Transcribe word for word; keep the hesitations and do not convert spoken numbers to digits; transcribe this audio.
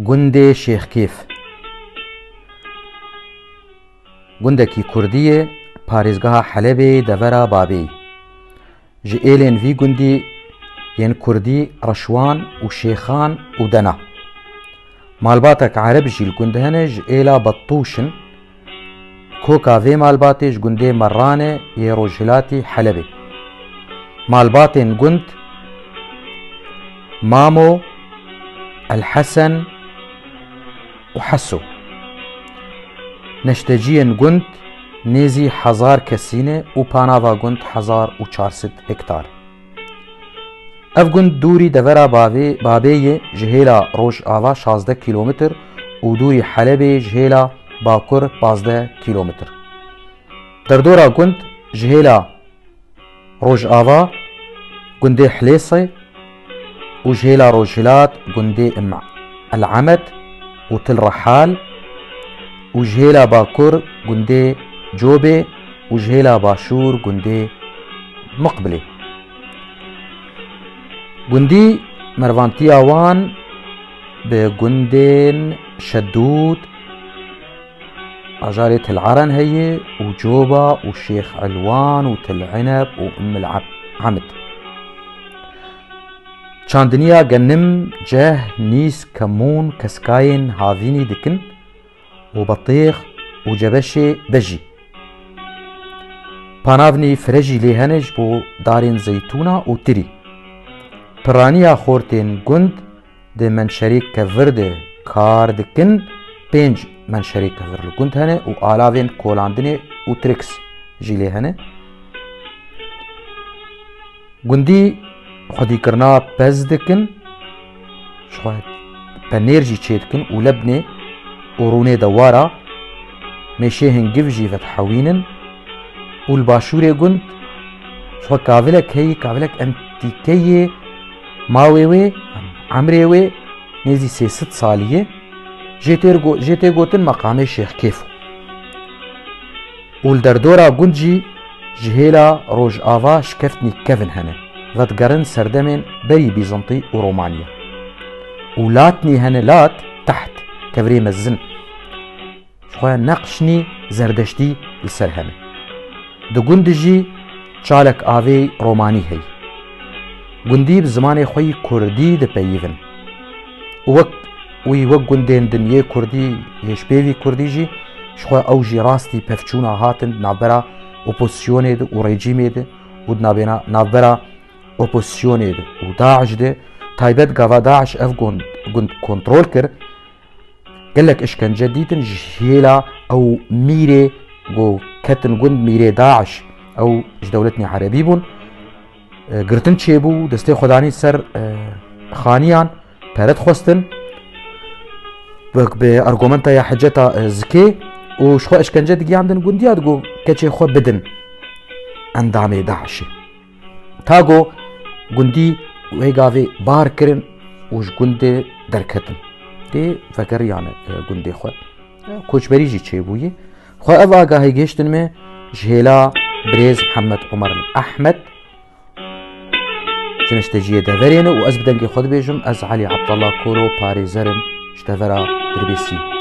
Gundê Şêxkêf. Gundekî kurdî ye, parêzgeha Helebê, devera Babêyî. Ji êlên vî gundî yên kurdî Reşwan û Şêxan û Dena. Malbatek ereb jî li gund hene, ji êla Bettûş in. Koka vê malbatê ji gundê Merran e yê rojhilatî Helebê. Malbatên gund Mamo, El Hesen û Heso. Neşteciyên gund nêzî hezar kesî ne û panava gund hezar û çar sed hektar. Ev gund dûrî devera Bavê-, Babêyê ji hêla rojava şazdeh kîlometr û dûrî Helebê ji hêla bakur pazdeh kîlometr. Derdora gund ji hêla rojava gundê Hilêsê û ji hêla rojhilat gundê Im-, El Emed û Til Rehal û ji hêla bakur gundê Cobê û ji hêla başûr gundê Miqbilê. Gundî mervantiya wan bi gundên Şedûd, bajarê Til Eren heye û Coba û Şêx Elwan û Til Eneb û Umm El Ab-, Amid. Çandiniya genim, ceh, nîsk, kemûn, keskayên havînî dikin û betêx û cebeşê bejî. Panavnî fire jî lê hene ji bo darên zeytûna û tirî. Piraniya xortên gund di menşerê kevir de kar dikin, pênc menşerê kevir li gund hene û alavên kolandinê û triks jî lê hene. Gundî xwedîkirina pez dikin, ji xwe penêr jî çêdikin û lebnê û rûnê dewara, mêşê hingiv jî vedihewînin û li başûrê gund ji xwe kavilek heyî, kavilek entîkeyê mawê wê, emrê wê nêzî sê sed salî ye, jê tê go-, jê tê gotin meqamê Şêxkêfo. Û li derdora gund jî ji hêla rojava şikeftnî kevin hene, vedigerin serdemên berî Bîzintî û Romaniya. Û latnî hene, lat, teht, kevirê mezin. Ji xwe neqşnî zerdeştî li ser hene. Di gund jî çalek avê romanî heye. Gundî bi zimanê xwe yî kurdî dipeyivin. Û wek wî, wek gundên din yê kurdî, yê ji pêvî kurdî jî, ji xwe ew jî rastî pevçûna hatin di navbera opozîsyonê de û rejîmê de û di navbêna-, navbera opozîsyonê de û DAIŞ de, taybet gava DAIŞ ev gund, gund kontrol kir, gelek işkence dîtin ji hêla ew mîrê ku ketin gund, mîrê DAIŞ, ew ji dewletên erebî bûn, e, girtin çêbû, destê xwe danî ser, e, xaniyan, pere dixwestin, wek bi argumenta ya hiceta, e, zikê û ji xwe işkence digiyandin gundiya, digo keçê xwe bidin endamê DAIŞê. Ta ku gundî wê gavê bar kirin û ji gundê derketin. Tê vegeriyane, e, gundê xwe. Koçberî jî çêbûyî. Xwe ev agahî gihiştin me ji hêla birêz Mihemed Omer Ehmed, ji neşteciyê deverê ne û ez bi dengê xwe dibêjim, ez Elî Abdallah Koro parêzer im ji devera Dirbêsî.